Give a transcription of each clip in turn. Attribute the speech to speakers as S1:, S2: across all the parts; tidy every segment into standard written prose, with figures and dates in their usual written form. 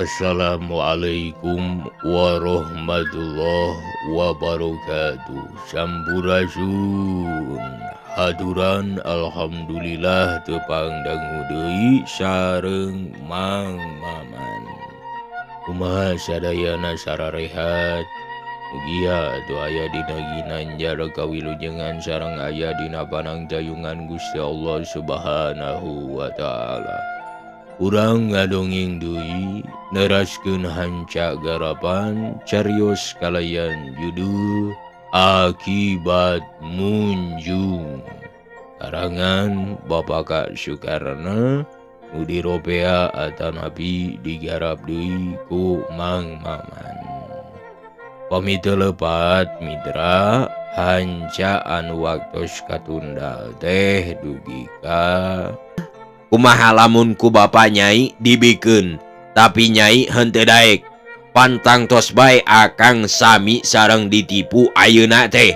S1: Assalamualaikum warahmatullahi wabarakatuh. Sampurasun. Haturan alhamdulillah tepang dangu deui sareng Mang Maman. Kumaha sadayana sararehat. Mugia atuh aya dina ginanjar kawilujengan sareng aya dina panangtayungan Gusti Allah Subhanahu wa taala. Urang ngadongeng deui neraskeun hanca garapan carios kalayan judul Akibat Munjung. Karangan Bapak Sukarna nu diropea atanapi digarap deui ku Mang Maman. Pami teu lepat mitra hanca anu waktos katunda teh dugi ka
S2: Kumaha lamun ku bapa nyai dibikeun, tapi nyai henteu daek. Pantang tos bae akang sami sareng ditipu ayeuna teh.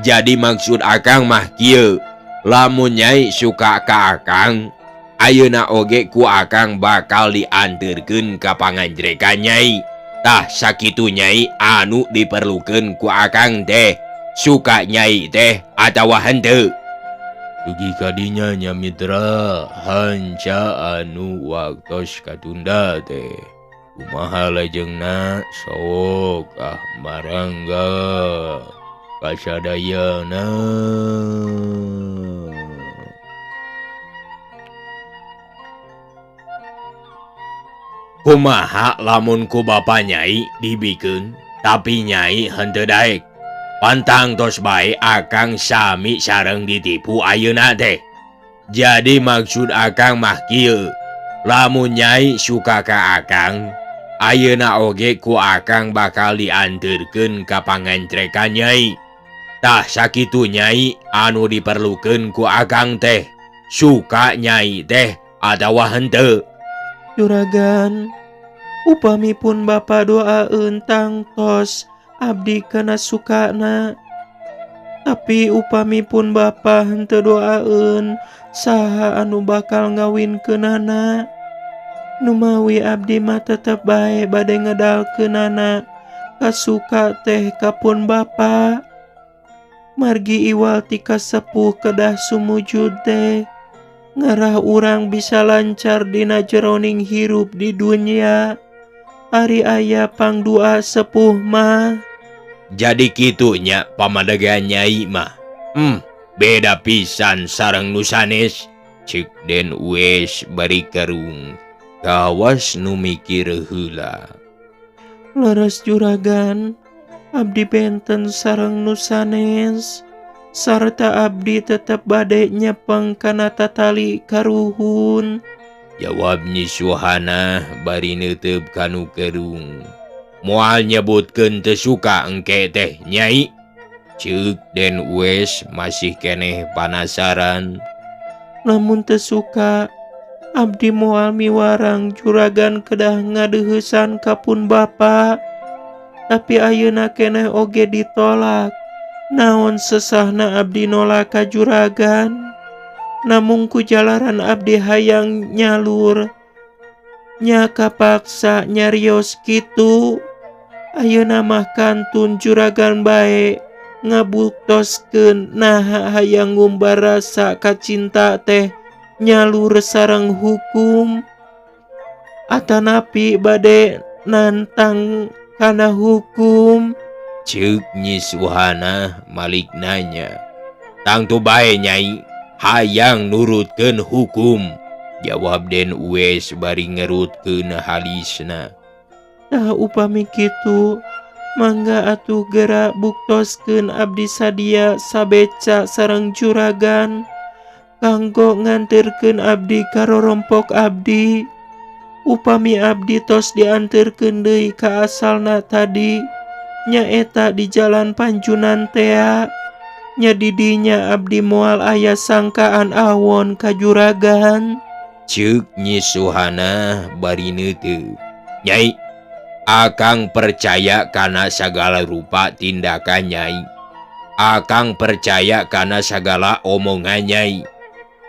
S2: Jadi maksud akang mah kieu, lamun nyai suka ka akang, ayeuna oge ku akang bakal dianterkeun ka panganjrekan nyai. Tah sakitu nyai anu diperlukeun ku akang teh, suka nyai teh atawa henteu.
S1: Dugi kadinya nya mitra hanca anu waktos katunda teh. Kumaha lajengna sok ah marangga kasadayana.
S2: Kumaha lamun ku bapa nyai dibikeun, tapi nyai henteu daek. Pantang tos bae akang sami sareng ditipu ayeuna teh. Jadi maksud akang mah kieu, lamun nyai suka ka akang, ayeuna oge ku akang bakal dianterkeun ka pangancrekan nyai. Tah sakitu nyai anu diperlukeun ku akang teh, suka nyai teh atawa henteu.
S3: Juragan, upami pun bapa doaeun tangtos abdi kana sukana. Tapi upami pun bapa henteu doaeun, saha anu bakal ngawinkeunana? Numawi abdi mah tetep bae bade ngedalkeunana kasuka teh kapun bapa. Margi iwal ti kasepuh kedah sumujud teh, ngarah urang bisa lancar dina jeroning hirup di dunya. Ari aya pangdua sepuh mah.
S2: Jadi kitunya pamadegan nyai mah. Beda pisan sareng nu sanes. Cek Den Uwes bari karung. Kawas nu mikir heula.
S3: Leres juragan, abdi benten sareng nu sanes. Sarta abdi tetep bade nyepeng kana tatali karuhun.
S2: Jawab Nyi Suhana bari neuteup kanu kerung. Moal nyebutkeun teu suka engke teh nyai. Ceuk Den Uwes masih keneh panasaran.
S3: Lamun teu suka, abdi moal miwarang juragan kedah ngadeuheusan ka pun bapa. Tapi ayeuna keneh oge ditolak. Naon sesahna abdi nolak ka juragan? Namung ku jalaran abdi hayang nyalur, nya kapaksa nyarios kitu. Ayeuna mah kantun juragan bae ngabuktoskeun naha hayang ngumbar rasa kacinta teh nyalur sareng hukum. Atanapi bade nantang kana hukum.
S2: Ceuk Nyi Suhana malik nanya. Tangtu bae nyai, hayang nurutkeun hukum. Jawab Den Uwes bari ngerutkeun halisna.
S3: Tah upami kitu, mangga atuh geura buktoskeun abdi sadia sabeca sareng juragan kanggo nganterkeun abdi ka rorompok abdi. Upami abdi tos dianterkeun deui ka asalna tadi, nyaeta di jalan Panjunan tea. Nya didinya abdi moal aya sangkaan awon ka juragan.
S2: Ceuk Nyi Suhana bari neuteup. Nyai, akang percaya kana sagala rupa tindakan nyai. Akang percaya kana sagala omongan nyai.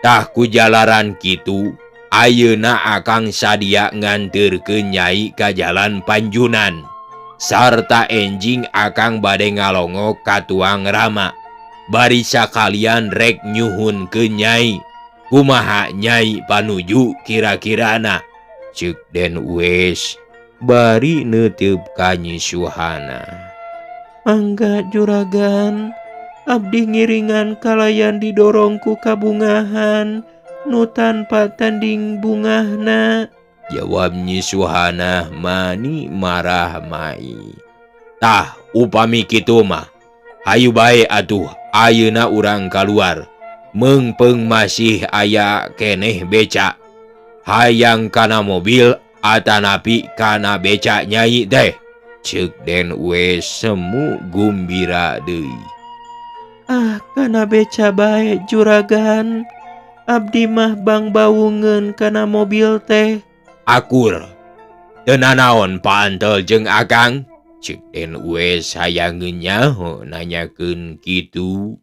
S2: Tah ku jalaran kitu, Ayeuna akang sadia nganterkeun Nyai ka Jalan Panjunan. Sarta enjing akang bade ngalongok ka Tuang Rama. Bari sakalian rek nyuhunkeun Nyai. Kumaha Nyai panuju kira-kirana? Ceuk Den Uwes bari neuteup ka Nyi Suhana.
S3: Mangga juragan, abdi ngiringan kalayan didorong ku kabungahan nu tanpa tanding bungahna.
S2: Jawab Nyi Suhana mani marah mai. Tah upami kitu mah hayu bae atuh ayeuna urang kaluar. Meungpeung masih aya keneh beca. Hayang kana mobil atanapi kana beca Nyai teh. Ceuk Den Uwes semu gumbira deui.
S3: Ah, kana beca bae juragan. Abdi mah bang bawungeun kana mobil teh.
S2: Akur. Teu nanaon paantel jeung akang? Ceuk Den Uwes hayangeun nyaho nanyakeun kitu.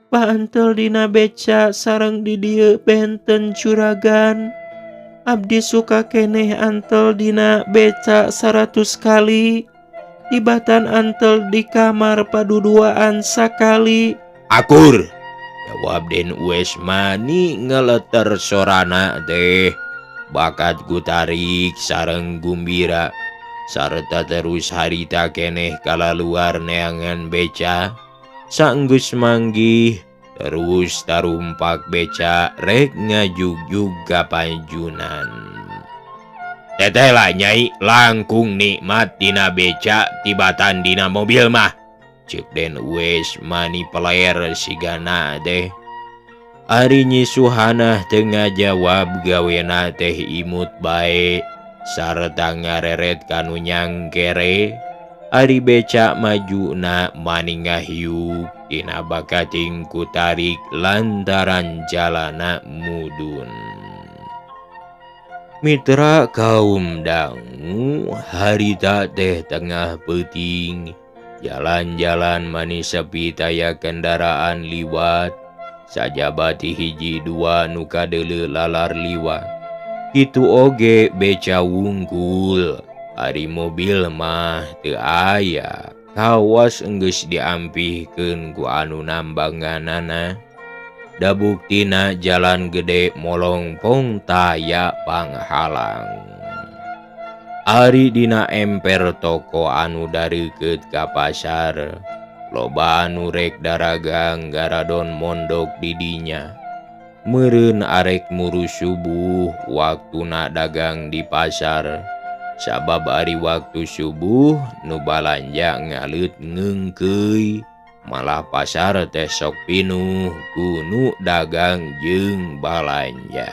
S3: Paantel dina beca sareng di dieu benten juragan. Abdi suka keneh antel dina beca 100 kali. Tibatan antel di kamar paduduaan sakali.
S2: Akur. Jawab Den Uwes mani ngeleter sorana teh. Bakat gutarik sareng gumbira. Sarta terus harita keneh kalaluar neangan beca. Sanggeus manggih terus tarumpak beca rek ngajugjug ka Panjunan. Teteh lah Nyai langkung nikmat dina beca tibatan dina mobil mah. Ceuk Den Uwes mani peler sigana teh. Ari Nyi Suhana teu ngajawab gawena teh imut bae sarta ngareret kanu nyangkere. Ari beca majuna mani ngahiup dina bakating kutarik lantaran jalana mudun. Mitra kaum dangu harita teh tengah peuting. Jalan-jalan mani sepi taya kendaraan liwat. Sajabati hiji dua nu kadeuleu lalar liwat. Kitu oge beca wungkul. Ari mobil mah teu aya. Kawas enggeus diampihkeun ku anu nambanganana. Da buktina jalan gede molongpong taya panghalang. Ari dina emper toko anu dareukeut ka pasar. Loba anu rek daragang garadon mondok di dinya. Meureun arek muru subuh waktuna dagang di pasar. Sabab ari waktu subuh nu balanja ngaleut ngeungkeuy. Malah pasar teh sok pinuh ku nu dagang jeung balanja.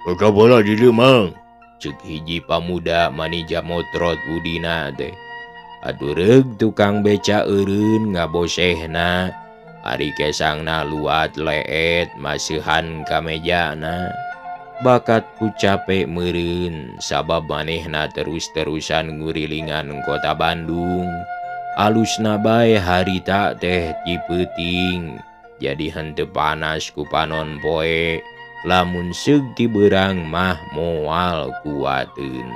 S2: Coba bola di dieu mang. Ceuk hiji pamuda mani jamotrot udina teh. Adureug tukang beca eureun ngabosehna. Ari kesangna luat leet maseuhan ka mejana. Bakat ku capek meureun sabab manehna terus-terusan ngurilingan kota Bandung. Alusna bae harita teh ti peuting. Jadi henteu panas ku panon poe. Lamun seug ti beurang mah moal kuateun.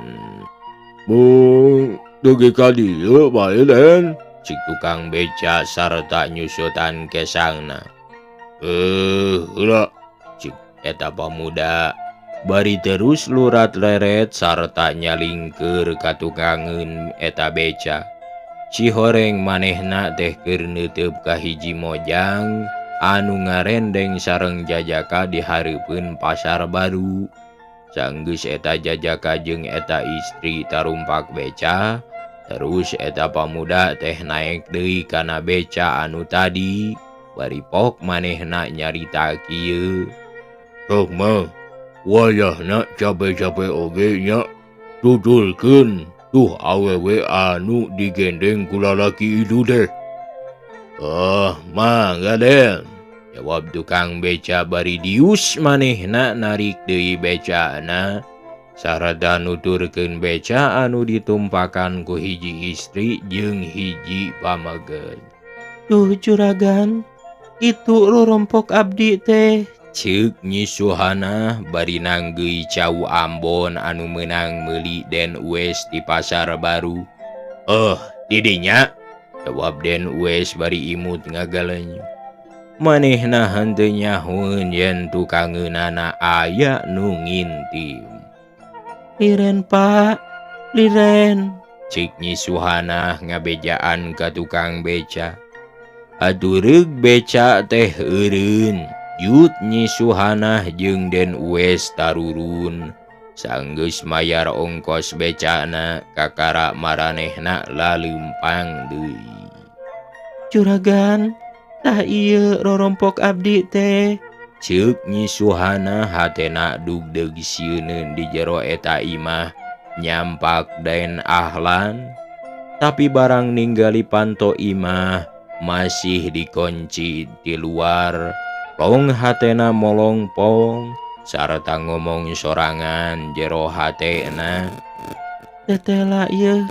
S2: Bung, dugi ka dieu bae Den. Cik tukang beca sarta nyusutan kesangna. Heula cik eta pamuda. Bari terus lurat leret sarta nyalingkeur ka tukangeun eta beca. Cihoreng manehna teh keur neuteub ka hiji mojang anu ngarendeng sareng jajaka di hareupeun pasar baru. Sanggeus eta jajaka jeung eta istri tarumpak beca, terus eta pamuda teh naek deui kana beca anu tadi. Bari pok manehna nyarita kieu. Sok mah wayahna cabe-cabe oge nya tutulkeun tuh awewe anu digendeng ku lalaki itu teh. Oh, mangga Den. Jawab tukang beca bari dius manehna narik deui becana. Sarada nuturkeun beca anu ditumpakan ku hiji istri jeung hiji pamaget.
S3: Duh juragan, itu rorompok abdi teh
S1: Ceuk Nyi Suhana bari nanggeui cau Ambon anu meunang meuli Den Uwes di pasar baru. "Eh, didinya," jawab Den Uwes bari imut ngagalenyu. Manehna henteu nyahoeun yen tukangeunana aya nu ngintip.
S3: "Liren, Pak, liren,"
S1: Cik Nyi Suhana ngabejaan ka tukang beca. Atuh reug beca teh eureun. Jut Nyi Suhana jeung Den Uwes tarurun. Sanggeus mayar ongkos becana kakara maranehna laleumpang deui.
S3: "Juragan, tah ieu rorompok abdi teh."
S1: Ceuk Nyi Suhana hatena dugdeug sieuneun di jero eta imah nyampak Den Ahlan. Tapi barang ninggali panto imah masih dikunci di luar. Long hatena molongpong sarta ngomong sorangan jero hatena.
S3: "Tetela ieu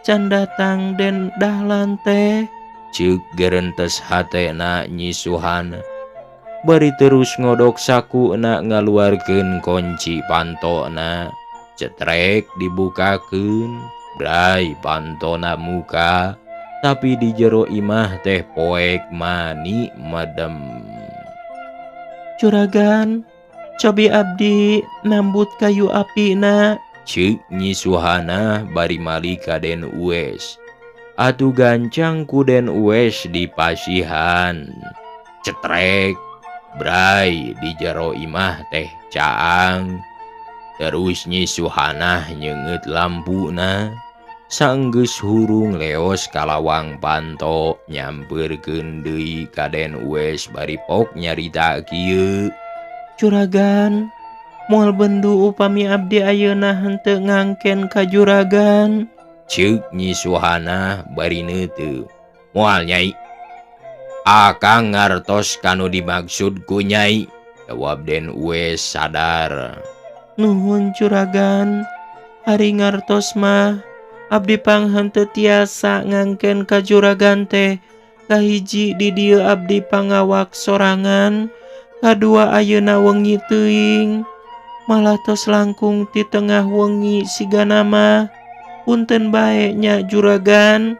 S3: can datang Den Dahlan teh,"
S1: Ceuk gerentes hatena Nyi Suhana. Bari terus ngodok sakuna ngaluarkeun kunci pantona. Cetrek dibukakeun, bray pantona muka, tapi di jero imah teh poek mani madem.
S3: "Juragan, cobi abdi nambut kayu apina,"
S1: Ceuk Nyi Suhana bari mali ka Den Uwes. Atuh gancang ku Den Uwes dipasihan. Cetrek, bray di jero imah teh caang. Terus Nyi Suhana nyeungeut lampuna. Sanggeus hurung leos kalawang panto nyampeurkeun deui ka Den Uwes bari pok nyarita kieu.
S3: "Juragan, moal bendu upami abdi ayeuna henteu ngangken ka juragan,"
S1: Ceuk Nyi Suhana bari neuteup. "Moal, Nyai. Akang ngartos kanu dimaksud ku Nyai," jawab Den Uwes sadar.
S3: "Nuhun, juragan, ari ngartos mah abdi pang henteu tiasa ngangken ka juragan teh. Kahiji, di dieu abdi pangawak sorangan, kadua ayeuna wengi teuing, malah tos langkung ti tengah wengi sigana mah. Punten bae nya, juragan.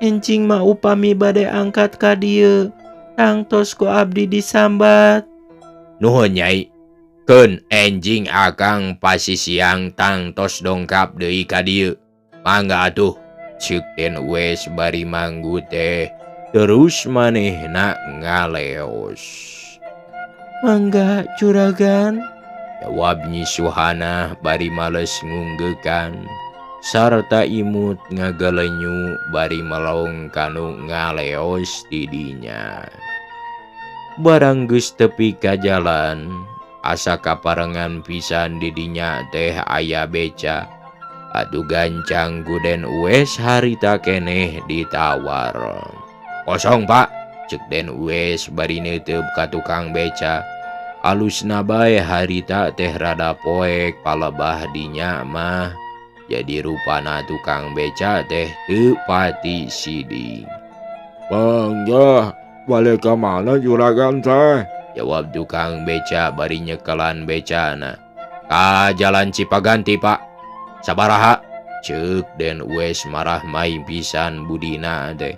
S3: Enjing mah upami bade angkat ka dieu tangtos ku abdi disambat."
S1: "Nuhun, Nyai. Keun enjing akang pasisiang tangtos dongkap deui ka dieu. Mangga atuh," ceuk Den Uwes bari manggut teh terus manehna ngaleos.
S3: "Mangga, juragan,"
S1: jawab Nyi Suhana bari males ngunggeukan sarta imut ngagalenyu bari melong kanu ngaleos tidinya. Barang geus tepi ka jalan, asa kaparengan pisan didinya teh aya beca. Atuh gancang ku Den Uwes harita keneh ditawar. "Kosong, Pak," cek Den Uwes bari neuteup ka tukang beca. Alusna bae harita teh rada poek palebah dinya mah. Jadi rupana tukang beca teh teu pati siding.
S2: "Mangga, balik ka mana juragan teh?"
S1: jawab tukang beca bari nyekelan becana. "Ka Jalan Cipaganti, Pak." "Sabaraha?" Ceuk Den Uwes marah mai pisan budina teh.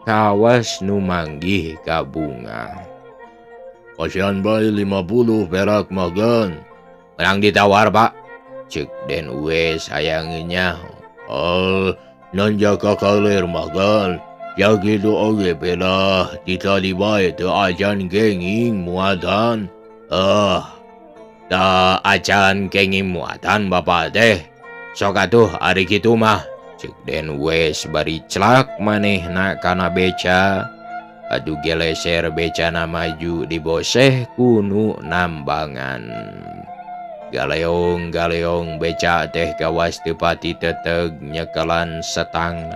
S1: Kawas nu manggih ka bunga.
S2: "Pasian bae 50 perak magan."
S1: "Menang ditawar, Pak," cek Den Uwes hayang nyaho.
S2: "Oh, nanjaka kaler magan. Ya gitu oge pedah, tita di bae teu acan kenging muatan."
S1: "Eh, da acan kenging muatan bapak teh. Sok atuh ari kitu mah," cek Den Uwes bari celak manehna kana beca. Aduh geleser becana maju diboseh kunu nambangan. Galeong-galeong beca teh gawas teu pati teteg nyekelan setang.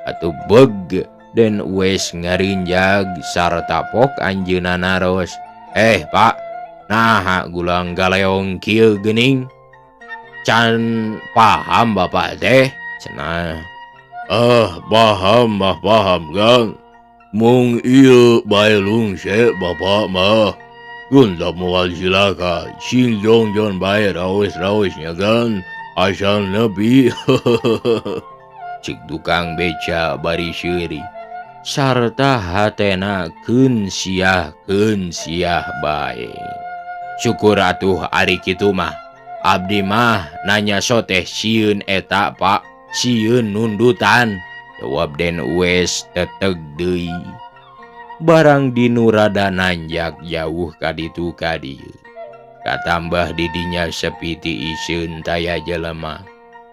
S1: Atuh beg Den Uwes ngarinjag sarta pok anjeunna naros. "Eh, Pak, naha gulang galeong kieu geuning? Can paham bapak teh?" cenah.
S2: "Ah, paham mah paham, Gang. Mung ieu bae lungse bapak mah. Gun da moal cilaka, sing jongjon bae raos-raos nya gan, asal nepi. Cik tukang beca bari seuri sarta hatena keun siah bae. Syukur atuh ari kitu mah. Abdi mah nanya soteh sieun eta Pak, sieun nundutan. Jawab Den Uwes teteg deui. Barang dinu rada nanjak jauh kaditu kadieu. Katambah didinya sepi ti iseun taya jelema.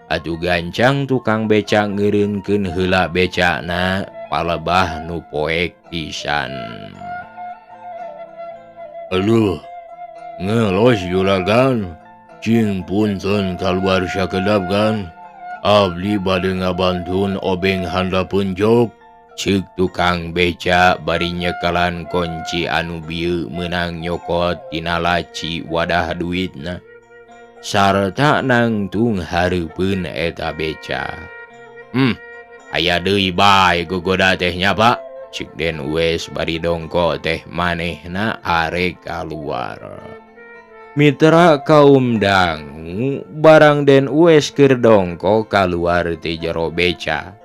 S2: Atuh gancang tukang beca ngeureunkeun heula becana palebah nu poek pisan. Aduh, ngelos juragan, cing punten kaluar sakedap gan. Abdi bade ngabantun obeng handapeun jok. Ceuk tukang beca bari nyekalan kunci anu bieu meunang nyokot tina laci wadah duitna sarta nangtung hareupeun eta beca. Aya deui bae gogoda teh nya Pak. Ceuk Den Uwes bari dongko teh manehna arek kaluar. Mitra kaum dangu barang Den Uwes keur dongko kaluar ti jero beca.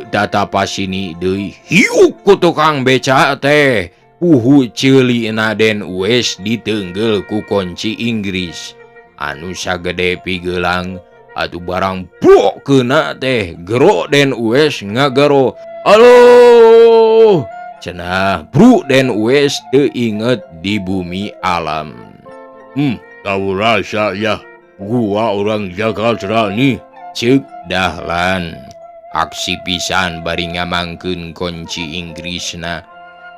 S2: Tata pasini deui hiuk ku tukang beca teh. Puhu ceulina Den Uwes ditenggel ku kunci Inggris anu sagede pigelang. Atuh barang brok keuna teh gero Den Uwes ngagero. Aduh, cenah bru Den Uwes teu inget di bumi alam. Tahu rasa ya gua orang Jakarta nih. Ceuk Dahlan aksi pisan bari ngamangkeun kunci Inggrisna.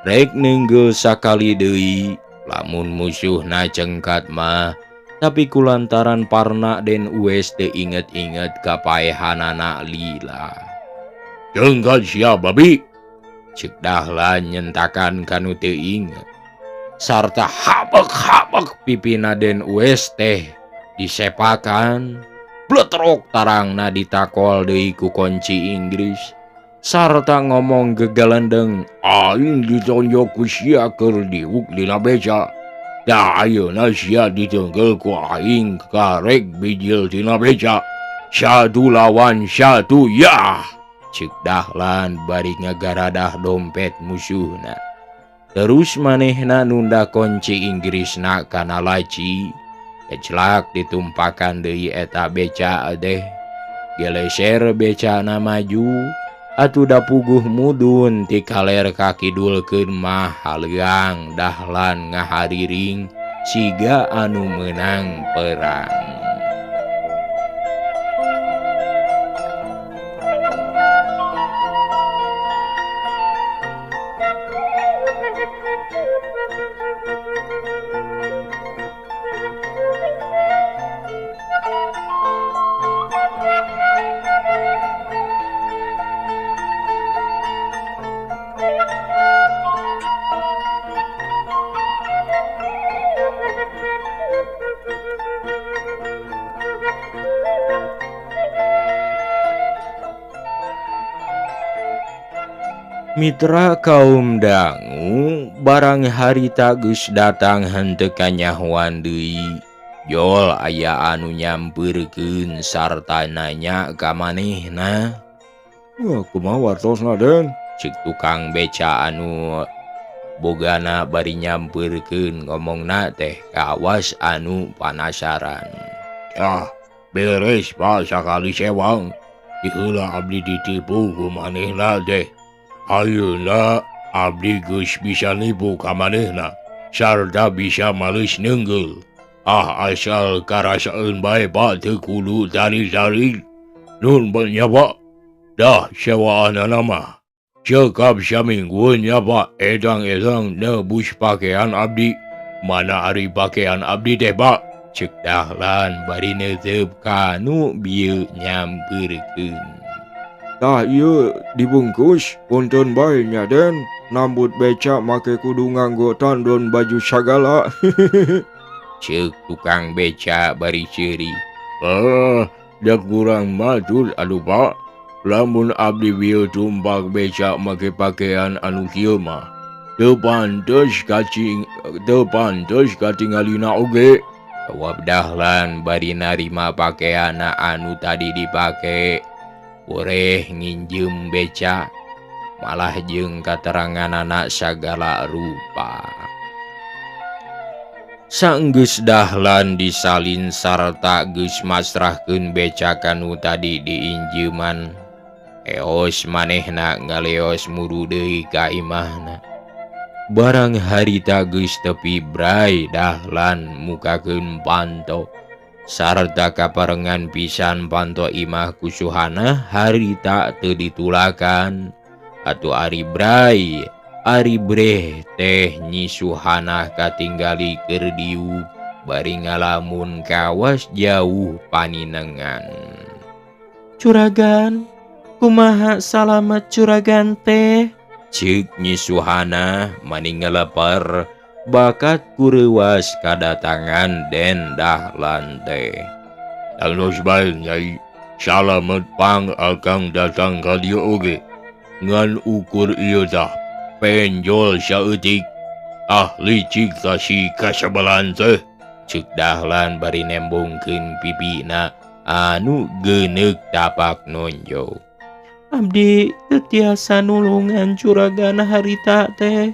S2: Rek neunggul sakali deui lamun musuhna cengkat mah, tapi kulantaran parna Den Uwes teu inget-inget kapaehanana lila. Cengkat sia babi, ceuk Dahlan nyentakan kanu teu inget. Sarta habek-habek pipina Den Uwes teh disepakan. Bletrok tarangna ditakol deui ku kunci Inggris sarta ngomong gegalendeng, aing ditonjok ku sia keur diuk dina beca. Da ayeuna sia ditenggel ku aing karek bijil tina beca. Satu lawan satu ya. Ceuk Dahlan bari ngagaradah dompet musuhna. Terus manehna nunda kunci Inggrisna kana laci. Kecelak ditumpakan deui eta beca deh. Geleser becana maju atuh da puguh mudun ti kaler ka kidulkeun mah haleang Dahlan ngahariring siga anu meunang perang. Mitra kaum dangu barang harita geus datang henteu kanyahoan deui. Jol aya anu nyampeurkeun sarta nanya ka manehna. Wah, kumaha wartosna Den? Ceuk tukang beca anu bogana bari nyampeurkeun ngomongna teh kawas anu panasaran. Ah, beres Pak sakali sewang. Diheula abdi ditipu ku manehna teh. Ayeuna abdi geus bisa nipu ka manehna sarta bisa males neunggul. Ah, asal karasaeun bae Pak teu kudu tarik-tarik. Nun nya Pak. Dah sewaanana mah. Cekap saminggueun nya Pak, edang-edang nebus pakaian abdi. Mana ari pakaian abdi teh Pak? Ceuk Dahlan bari neuteup ka nu bieu nyampeurkeun.
S4: Tah ieu dibungkus punten bae nya Den, nambut beca make kudu nganggo tandon baju sagala.
S1: Ceuk tukang beca bari seuri.
S2: Da kurang matur atuh Pak. Lamun abdi bieu tumpak beca make pakaian anu kieu mah, Teu pantes kacing teu pantes katingalina oge.
S1: Jawab Dahlan bari narima pakeana anu tadi dipake. Boreh nginjem beca malah jeung kateranganana sagala rupa. Sanggeus Dahlan disalin sarta geus masrahkeun beca kanu tadi diinjeuman. Eos manehna ngaleos muru deui ka imahna. Barang harita geus tepi bray Dahlan mukakeun panto sarta kaparengan pisan panto imah ku Suhana harita teu ditulakan. Atuh ari bray ari breh teh Nyi Suhana katinggali keur diuk bari ngalamun kawas jauh paninengan.
S3: Curagan, kumaha salamet curagan teh?
S1: Ceuk Nyi Suhana mani ngeleper bakat kureuwas kadatangan Den Dahlan teh.
S2: Alus bae Nyai, salamet pang akang datang ka dieu oge. Ngan ukur ieu tah penjol saeutik, ah licik ka si kasabelan teh.
S1: Ceuk Dahlan bari nembongkeun pipina anu geuneuk tapak nonjok.
S3: Abdi teu tiasa nulungan curagan harita teh.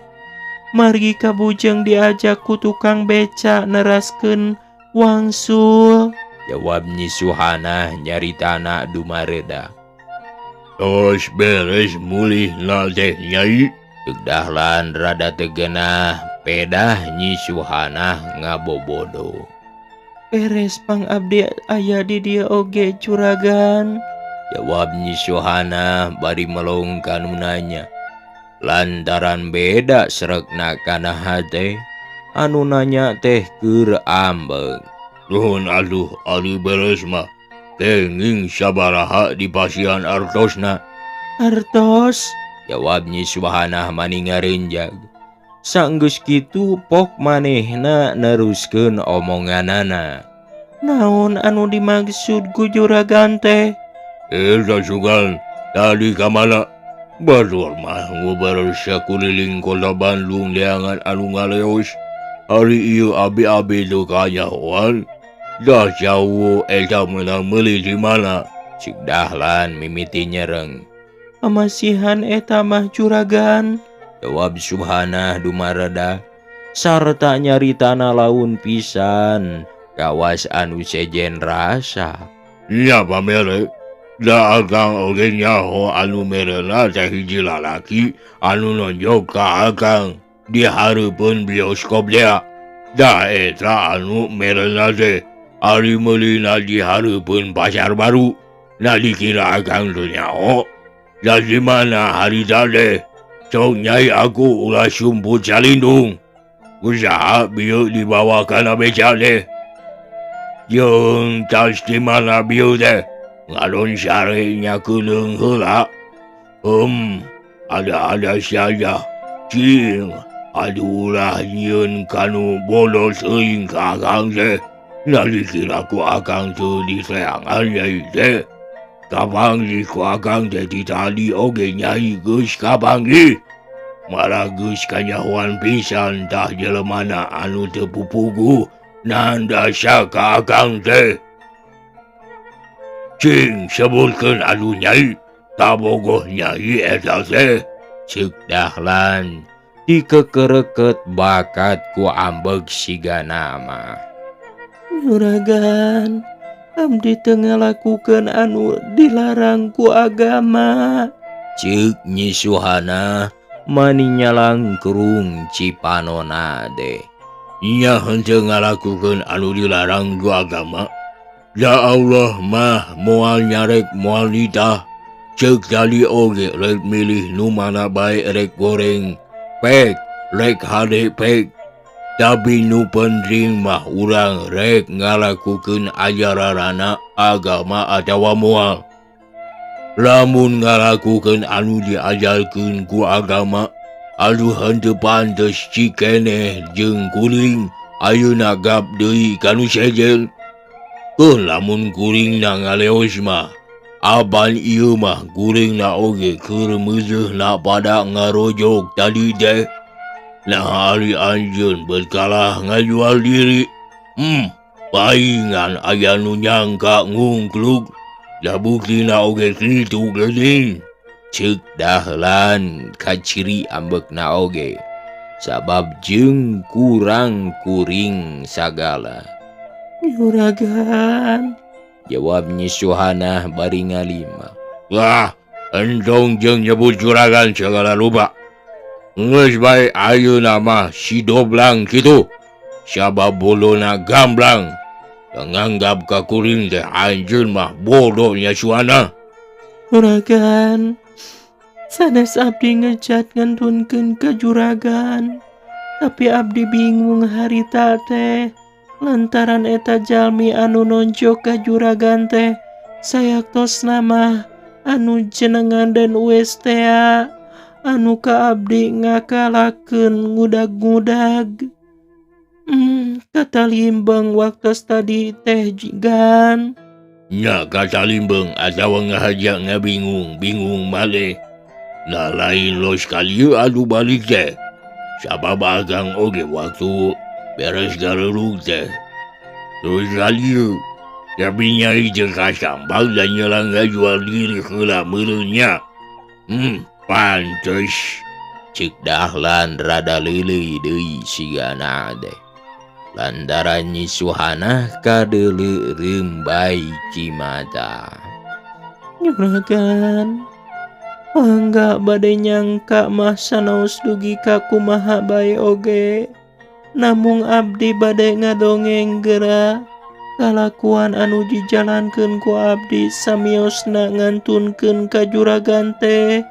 S3: Margi kabujeng diajak ku tukang beca neraskeun wangsul.
S1: Jawab Nyi Suhana nyaritana dumareda.
S2: Tos beres mulihna teh Nyai.
S1: Ceuk Dahlan rada teu geunah pedah Nyi Suhana ngabobodo.
S3: Beres pang abdi aya di dieu oge curagan.
S1: Jawab Nyi Suhana bari melong kanu nanya. Lantaran beda srekna kana hate, anu nanya teh keur ambek.
S2: Nuhun atuh ari beres mah. Kenging sabaraha dipasihan artosna.
S3: Artos?
S1: Jawab Nyi Suhana mani ngarenjag. Sanggeus kitu pok manehna neruskeun omonganana.
S3: Naon anu dimaksud ku juragan teh?
S2: Eta sugan tadi ka mana? Batur mah ngobrol sakuliling kota Bandung neangan anu ngaleos. Ari ieu abi-abi teu kanyahoan. Dah jauh eta meunang meuli di mana?
S1: Ceuk Dahlan mimiti nyereng.
S3: Pamasihan eta mah juragan.
S1: Jawab Suhana dumareda sarta nyaritana laun pisan kawas anu sejen rasa.
S2: Nya pamere, da akang oge nyaho anu merena teh hiji lalaki anu nonjok ka akang di hareupeun bioskop dea. Da eta anu merena teh ari meulina di hareupeun pasar baru. Nah dikira akang teu nyaho. Da di mana harita teh? Sok Nyai aku ulah sumput salindung. Usaha bieu dibawa kana beca teh. Jeung tas di mana bieu teh? Ngadon sare nya keuleung heula. Ada-ada saja. Cing, aduh ulah nyieun kanu bodoh teuing ka akang teh. Nah dikira ku akang teu diseangan Nyai teh. Kapanggih ku akang teh ti tadi oge Nyai geus kapanggih. Malah geus kanyahoan pisan tah jelemana anu teu pupuguh nandasa ka akang teh. Cing sebutkeun anu Nyai, kabogoh Nyai eta teh.
S1: Ceuk Dahlan dikekereket bakat ku ambek siga nama.
S3: Juragan, abdi teu ngalakukeun anu dilarang ku agama.
S1: Ceuk Nyi Suhana mani nyalangkrung cipanona teh.
S2: Nya henteu ngalakukeun anu dilarang ku agama. Ya Allah mah moal nyarek moal nitah. Ceuk tadi oge rek milih nu mana bae rek goreng pek rek hade pek. Tapi nu penting mah urang rek ngalakukeun ajaranana agama atawa moal. Lamun ngalakukeun anu diajarkeun ku agama, aduh henteu pantes cikeneh jeung kuring ayeuna gap deui ka nu sejen. Keuh lamun kuringna ngaleos mah, apan ieu mah kuringna oge keur meuseuhna pada ngarojok tadi teh. Nah ari anjeun berkalah ngajual diri. Paingan aya nu nyangka ngungkluk. Da buktina oge kitu geuning.
S1: Ceuk Dahlan kaciri ambekna oge. Sabab jeung kurang kuring sagala.
S3: Juragan,
S1: jawab Nyi Suhana bari ngalima.
S2: Wah, entong jeung nyebut juragan segala lupa. Geus bae ayeuna mah si doblang kitu. Sabab bolona gamblang. Nganggap ka kuring teh anjeun mah bodoh Nya Suhana.
S3: Juragan, sanes abdi ngejat ngantunkeun ka juragan. Tapi abdi bingung harita teh. Lantaran eta jalmi anu nonjok ka juragan teh sayaktosna mah anu jenengan dan Uwes tea anu ka abdi ngakalakeun ngudag-ngudag. Kata limbeng waktos tadi teh jigan.
S2: Nya kata limbeng atawa ngahaja ngabingung bingung maleh. Nah lain los kali adu balik teh. Sabab agang oge waktu beres garelug teh. Terus kali tapi nyai jeung kasambal dan nyelang ngajual diri heula meureunnya. Pantes.
S1: Ceuk Dahlan rada leuleuy deui sigana teh. Lantaran Nyi Suhana kadeuleu reumbai cimata.
S3: Juragan, mangga bade nyangka mah sanaos dugi ka kumaha bae oge. Namung abdi bade ngadongeng geura kalakuan anu dijalankeun ku abdi samiosna ngantunkeun ka juragan teh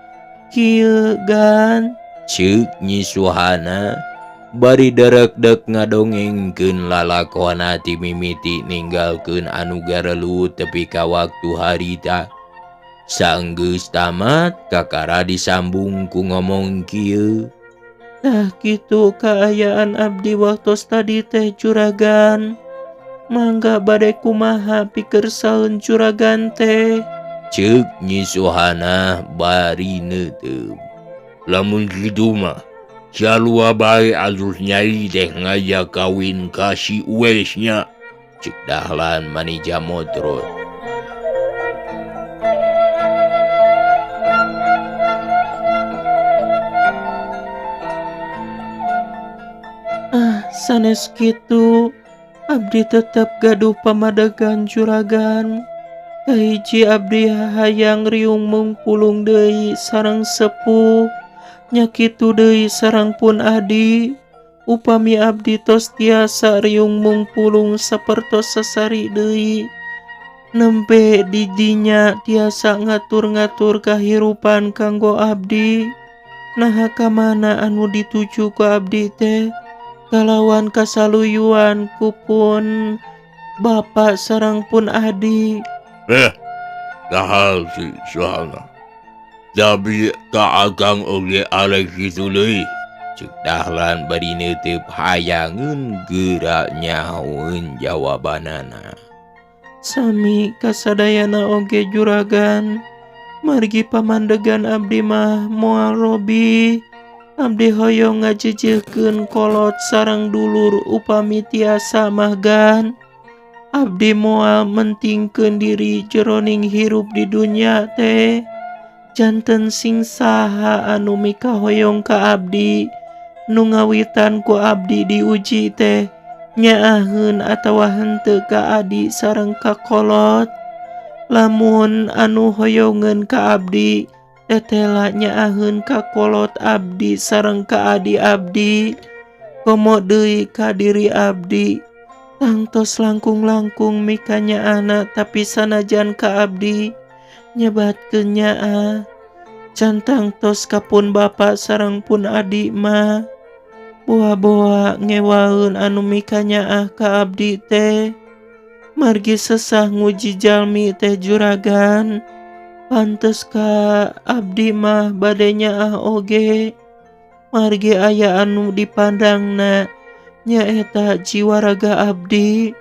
S3: kieu gan.
S1: Ceuk Nyi Suhana bari derek-dek ngadongengkeun lalakona ti mimiti ninggalkeun anu garelut tepi ka waktu harita. Sanggeus tamat kakara disambung ku ngomong kieu.
S3: Tah kitu kaayaan abdi waktos tadi teh juragan. Mangga bade kumaha pikersaeun juragan teh.
S1: Ceuk Nyi Suhana bari neuteup.
S2: Lamun kitu mah sarua bae alus nyai teh ngajak kawin ka si Uwes nya.
S1: Ceuk Dahlan manija motrot.
S3: Sanes kitu abdi tetep gaduh pamadegan juragan. Kahiji abdi hayang riung mungpulung deui sareng sepuh. Nya kitu deui sareng pun adi. Upami abdi tos tiasa riung mungpulung sapertos sasari deui. Nembe di dinya tiasa ngatur-ngatur kahirupan kanggo abdi. Naha ka mana anu dituju ku abdi teh? Kalawan kasaluyuan kupun bapak sareng pun adi.
S2: Kahal si Suhana. Tapi ka akang oge arek kitu deui.
S1: Ceuk Dahlan bari neuteup hayangeun geura nyahoeun jawabanana.
S3: Sami kasadayana oge juragan. Margi pamandegan abdi mah moal robi. Abdi hoyong ngajejeuhkeun kolot sareng dulur upami tiasa mahgan. Abdi moal mentingkeun diri jeroning hirup di dunya teh. Janten sing saha anu mikahoyong ka abdi, nu ngawitan ku abdi diuji teh nyaaheun atawa henteu ka adi sareng ka kolot. Lamun anu hoyongeun ka abdi tetela nyaaheun ka kolot abdi sareng ka adi abdi, komo deui ka diri abdi. Tangtos langkung-langkung mika nyaahna tapi sanajan ka abdi nyebatkeun nyaah. Can tangtos ka pun bapa sareng pun adi mah. Boa-boa ngewaeun anu mika nyaah ka abdi teh. Margi sesah nguji jalmi teh juragan. Pantes ka abdi mah bade nyaah oge. Margi aya anu dipandangna nyaeta jiwa raga abdi.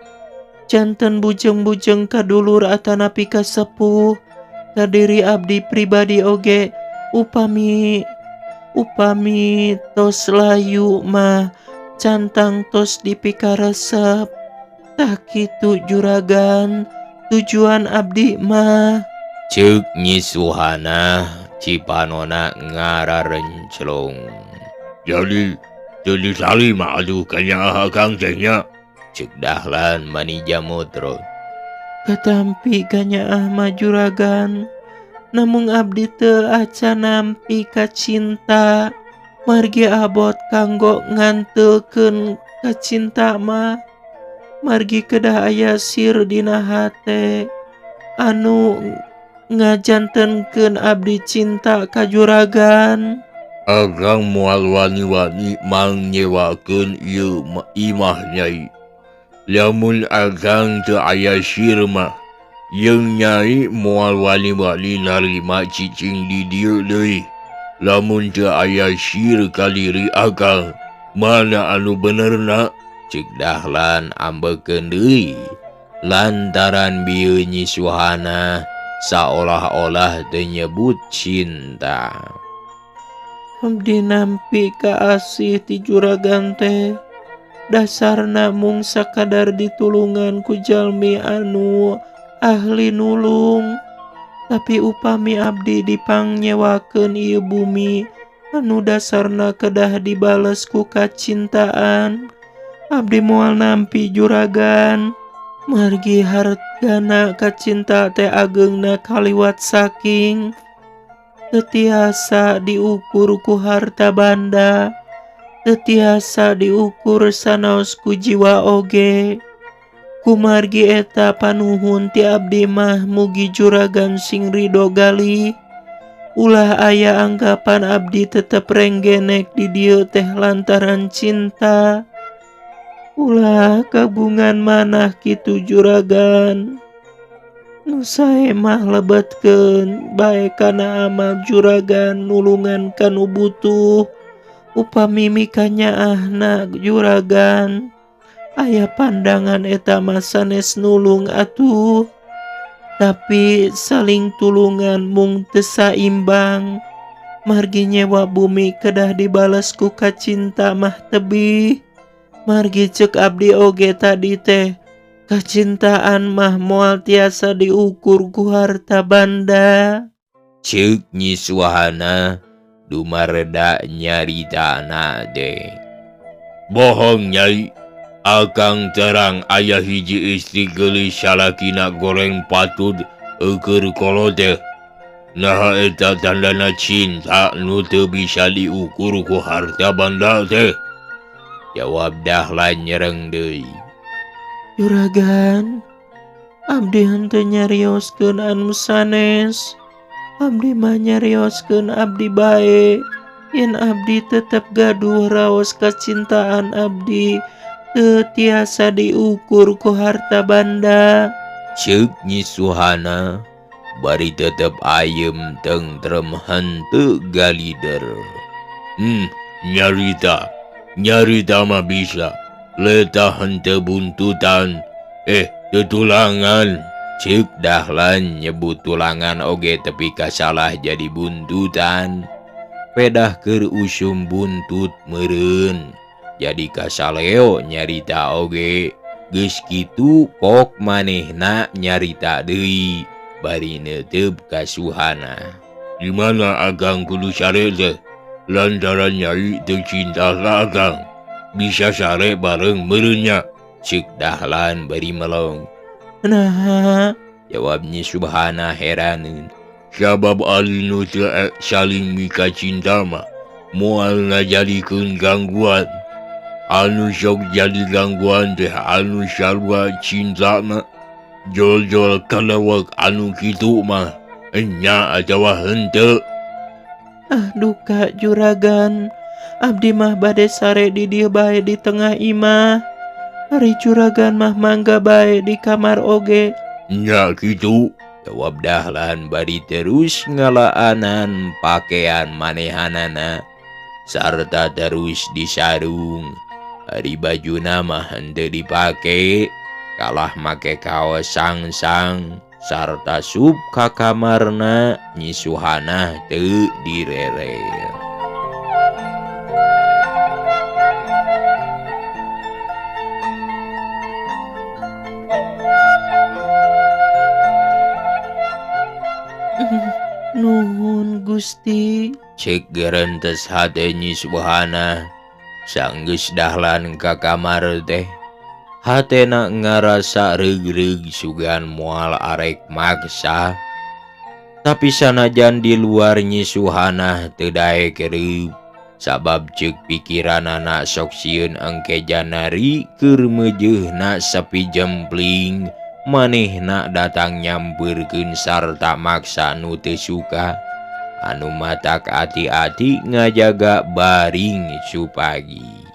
S3: Janten bujeng-bujeng ka dulur atanapi ka sepuh. Ka diri abdi pribadi oge upami Upami tos layu mah cantang tos dipikaresep. Tah kitu juragan tujuan abdi mah.
S1: Ceuk Nyi Suhana cipanona ngararenclong.
S2: Jadi teu ditarima atuh kanyaah akang teh nya.
S1: Ceuk Dahlan manija mutrot.
S3: Katampi kanyaah mah juragan. Namung abdi teu acan nampi kacinta. Margi abot kanggo ngantelkeun kacinta mah. Margi kedah aya sir dina hate anu ngajantenkeun abdi cinta ka juragan.
S2: Akang moal wani-wani mangnyewakeun ieu imah nyai. Lamun akang teu aya sir mah jeung nyai moal wani-wani narima cicing di dieu deui. Lamun teu aya sir ka diri akang, mana anu benerna?
S1: Ceuk Dahlan ambekeun deui lantaran bieu Nyi Suhana saolah-olah teu nyebut cinta.
S3: Abdi nampi kaasih ti juragan teh. Dasarna mung sakadar ditulungan ku jalmi anu ahli nulung. Tapi upami abdi dipangnyewakeun ieu bumi anu dasarna kedah dibales ku kacintaan, abdi moal nampi juragan. Margi hargana kacinta teh ageungna kaliwat saking teu tiasa diukur ku harta banda, teu tiasa diukur sanaos ku jiwa oge. Kumargi eta panuhun ti abdi mah mugi juragan sing ridho galih. Ulah aya anggapan abdi tetep renggenek di dieu teh lantaran cinta. Ulah kagungan manah kitu juragan. Nu sae mah lebetkeun bae kana amal juragan nulungan ka nu butuh. Upami mikanyaahna juragan aya pandangan eta mah sanes nulung atuh. Tapi saling tulungan mung teu saimbang. Margi nyewa bumi kedah dibales ku kacinta mah tebih. Margi ceuk abdi oge tadi teh kacintaan mah moal tiasa diukur ku harta banda.
S1: Ceuk Nyi Suhana dumareda nyaritana teh.
S2: Bohong nyai, akang terang aya hiji istri geulis salakina goreng patud eukeun kolot teh. Naha eta tandana cinta nu teu bisa diukur ku harta banda teh.
S1: Jawab Dahlan nyereng deui.
S3: Juragan, abdi henteu nyarioskeun anu sanes. Abdi mah nyarioskeun abdi bae. Yen abdi tetep gaduh raos kacintaan abdi teu tiasa diukur ku harta banda.
S1: Ceuk Nyi Suhana bari tetep ayem tengrem henteu galider.
S2: Nyarita. Nyarita mah bisa. Letah henteu buntutan. Tetulangan.
S1: Ceuk Dahlan nyebut tulangan oge tepi kasalah jadi buntutan. Pedah keur usum buntut meureun. Jadi kasaleo nyarita oge. Geus kitu pok manehna nyarita deui bari neuteup ka Suhana.
S2: Di mana akang kudu sare teh? Lantaran nyai teu cinta ka akang. Bisa sare bareng meureunnya.
S1: Ceuk Dahlan bari melong.
S3: Naha?
S1: Jawab Nyi Subhana heraneun.
S2: Sabab ari nu teu saling mika cinta mah moal ngajadikeun gangguan. Anu sok jadi gangguan teh anu sarua cinta mah. Jol-jol kalawak anu kitu mah enya atawa henteu.
S3: Ah duka juragan, abdi mah bade sare di dieu bae di tengah imah. Ari juragan mah mangga bae di kamar oge.
S2: Nya kitu.
S1: Jawab Dahlan bari terus ngalaanan pakaian manehanana sarta terus disarung. Ari bajuna mah henteu dipake, kalah make kaos sangsang sarta sup ka kamarna Nyi Suhana teu direre.
S3: Nuhun Gusti.
S1: Cek gerentes hate Nyi Suhana. Sanggeus Dahlan ka kamar teh hatena ngarasa reug-reug sugan moal arek maksa. Tapi sanajan di luar Nyi Suhana teu daek reup sabab ceuk pikiranana sok sieun engke janari keur meujeuhna sepi jempling manehna datang nyampeurkeun sarta maksa nu teu suka anu matak ati-ati ngajaga baring supagi.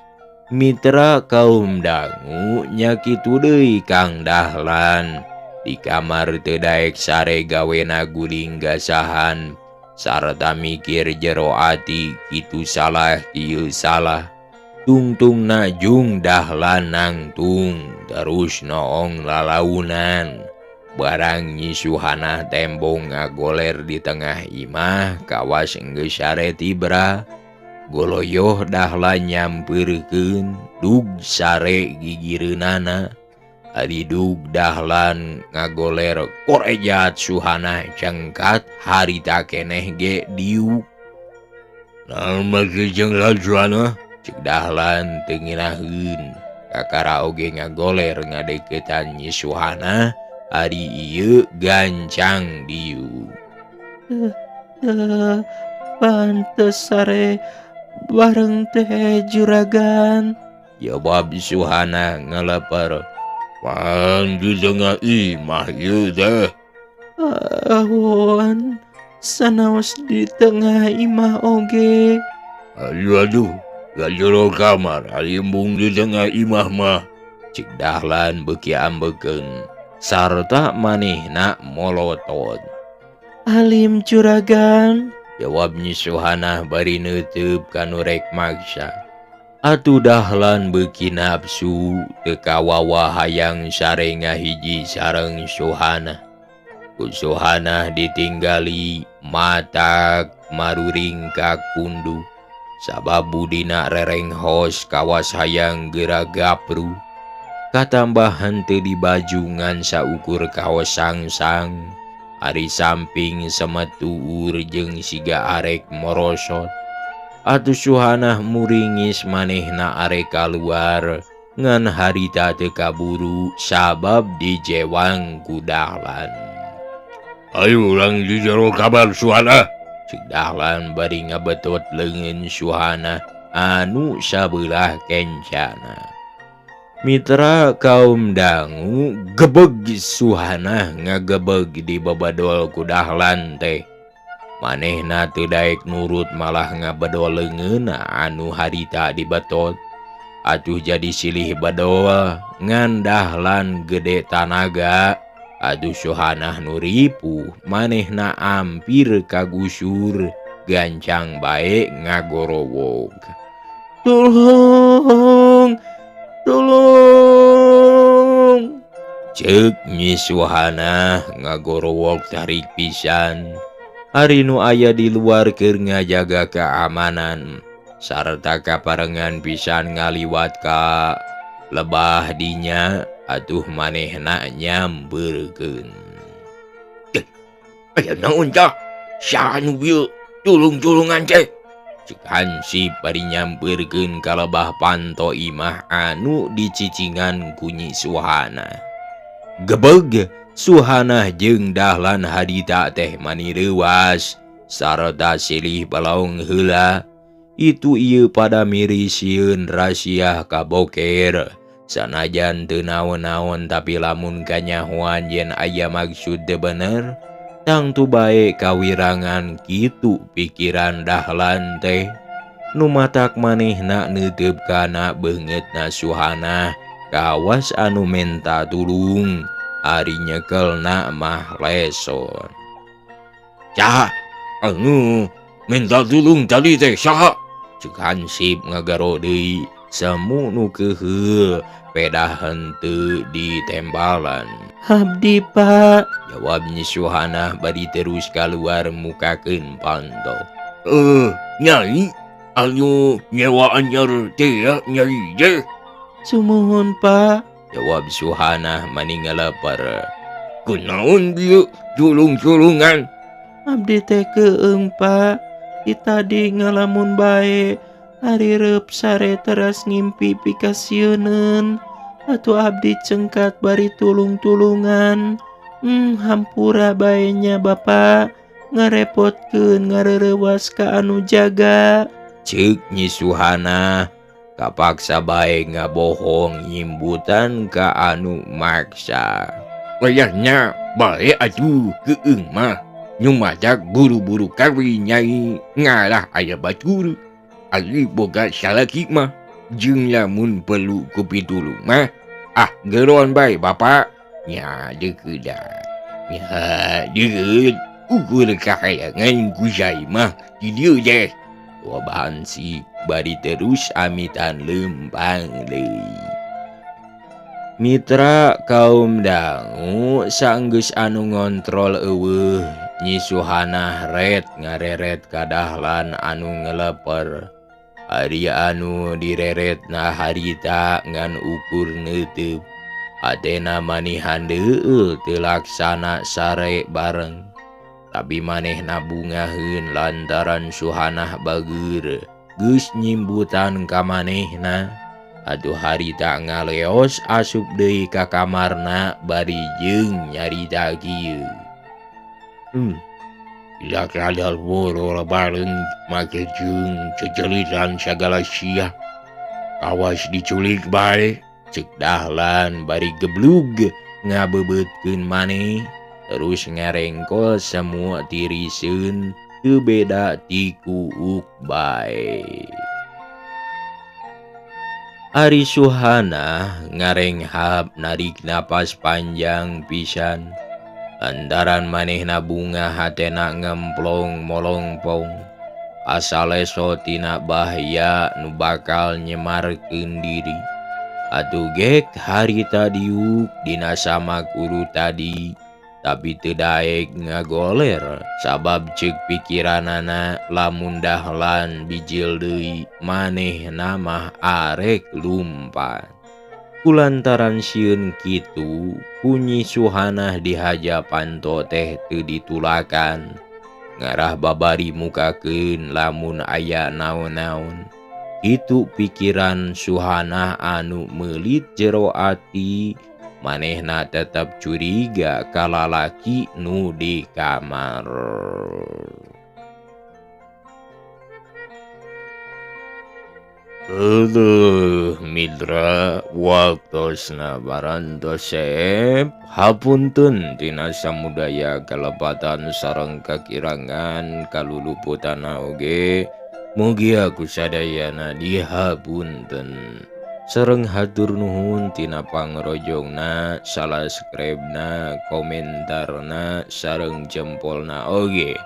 S1: Mitra kaum dangu nya kitu deui Kang Dahlan di kamar teu daek sare gawena guling gasahan sarta mikir jero ati kitu salah kieu salah. Tungtung najung Dahlan nangtung terus noong lalaunan. Barang Nyi Suhana tembong ngagoler di tengah imah kawas enggeus sare tibra. Goloyoh Dahlan nyampeurkeun dug sare gigireunana. Ari dug Dahlan ngagoler korejat Suhana cengkat harita keneh ge diuk.
S2: Naon make jeung Suhana?
S1: Cek Dahlan teu ngeunaheun. Kakara oge ngagoler ngadeukeutan Nyi Suhana ari ieu gancang diuk.
S3: Pantes sare bareng teh juragan.
S1: Jawab Suhana ngeleper.
S2: Pan di tengah imah ieu teh.
S3: Awan sanaos di tengah imah oge.
S2: Aduh aduh. Ka jero kamar ari embung di tengah imah mah.
S1: Cek Dahlan beuki ambekeun sarta manehna molotot.
S3: Alim juragan.
S1: Jawab Nyi Suhana bari neuteub ka nu rek maksa. Atuh Dahlan beuki nafsu teu kawawa hayang sare ngahiji sareng Suhana. Ku Suhana ditinggali matak maruringkak pundu. Sabab budina rerenghos kawas hayang geura gapru. Katambahan teu dibajungan saukur kaos sangsang. Ari samping semetuur jeung siga arek morosot. Atuh Suhanah muringis manehna arek kaluar ngan harita teu kaburu sabab dijewang ku Dahlan.
S2: Ayo urang di jero kamar Suhana.
S1: Cek Dahlan bari ngabetot leungeun Suhana anu sabelah kencana. Mitra kaum dangu gebeg Suhana ngagebeg di babadol ku Dahlan teh. Manehna teu daek nurut malah ngabedol leungeunna anu harita dibetot. Atuh jadi silih bedol ngan Dahlan gede tanaga. Aduh Suhanah nu ripuh manehna ampir kagusur gancang bae ngagorowog.
S3: Tolong, tolong.
S1: Ceuk Nyi Suhanah ngagorowog tarik pisan. Ari nu aya di luar keur ngajaga keamanan sarta kaparengan pisan ngaliwat ka lebah dinya. Atuh manehna nyampeurkeun.
S2: Aya naon tah? Saha nu bieu tulung-tulungan teh?
S1: Cek Hansip bari nyampeurkeun ka lebah panto imah anu dicicingan ku Nyi Suhana. Gebeg Suhana jeung Dahlan harita teh mani reuas sarta silih balaung heula. Itu ieu pada mirisieun rasiah kaboker. Sanajan teu naon-naon tapi lamun kanyahoan yen aya maksud teu bener, tangtu bae kawirangan kitu pikiran Dahlan teh. Nu matak manehna neuteub kana beungeutna Suhana kawas anu menta tulung ari nyekelna mah leson.
S2: Saha anu minta tulung tadi teh saha?
S1: Cek Hansip ngagaro deui semu nu keuheul pedah henteu di tembalan.
S3: Abdi Pak.
S1: Jawab Nyi Suhana bari terus kaluar mukakeun panto.
S2: Nyai anu nyewa anyar teh ya nyai teh.
S3: Sumuhun Pak.
S1: Jawab Suhana mani ngaleper.
S2: Kunaon bieu tulung-tulungan?
S3: Abdi teh keung Pak, ti tadi ngalamun bae, harireup sare teras ngimpi pikasieuneun. Atuh abdi cengkat bari tulung-tulungan. Hampura bae nya Bapak, ngarepotkeun ngareurewas ka anu jaga.
S1: Ceuk Nyi Suhana kapaksa bae ngabohong nyimbutan ka anu maksa.
S4: Wayahna bae atuh keung mah nyumadak buru-buru kawin nyai ngalah aya batur. Ari boga salaki mah jeung lamun perlu ku pitulung mah ah geroan bae Bapak. Nya deukeut nya deukeut ukur kahayangan ku Nyai mah di dieu deh.
S1: Wa bahansi bari terus amitan lempang deui. Mitra kaum dangu sanggeus anu ngontrol eueuh Nyi Suhana ret ngareret ka Dahlan anu ngeleper. Ari anu direretna harita ngan ukur neuteup. Atena manihan deueul teu laksana sare bareng. Tapi manehna bungaheun lantaran Suhanah bageur geus nyimbutan ka manehna. Atuh harita ngaleos asup deui ka kamarna bari jeung nyarita kieu.
S4: Ila kadal boro bareng make jeung cecelitan sagala sia. Awas diculik bae.
S1: Ceuk Dahlan bari geblug ngabebeutkeun maneh terus ngarengkol semua tiriseun teu beda ti kuuk bae. Ari Suhana ngarenghap narik napas panjang pisan lantaran manehna bunga hatena ngemplong molongpong asal leso tina bahaya nu bakal nyemarkeun diri. Atuh gek harita diuk dina samak uru tadi tapi teu daek ngagoler sabab ceuk pikiranana lamun Dahlan bijil deui manehna mah arek lumpat. Kulantaran sieun kitu ku Nyi Suhanah dihaja panto teh teu ditulakan ngarah babari mukakeun lamun aya naon-naon. Itu pikiran Suhanah anu meulit jero ati manehna tetep curiga ka lalaki nu di kamar. Aduh mitra waktosna barantos seep hapunten tina samudaya kalepatan sareng kakirangan kaluluputan oge. Mugia ku sadayana dihapunten. Sareng hatur nuhun tina pangrojongna, salaskribna, komentarna, sareng jempolna oge.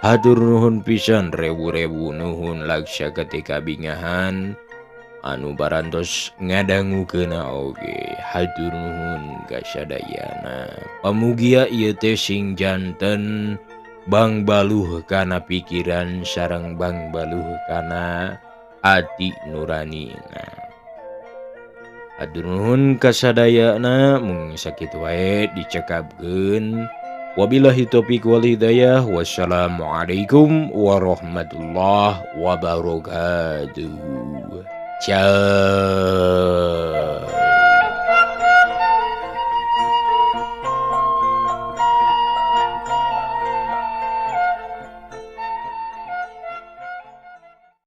S1: Hatur nuhun pisan rebu-rebu nuhun laksa ketika bingahan anu barantos ngadangukeuna oge. Hatur nuhun ka sadayana. Pamugia ieu teh sing janten bang baluh kana pikiran sareng bang baluh kana ati nuranina. Hatur nuhun kasadayana mung sakitu wae dicekapkeun. Wabillahi taufiq wal hidayah. Wassalamualaikum warahmatullahi wabarakatuh. Ciao.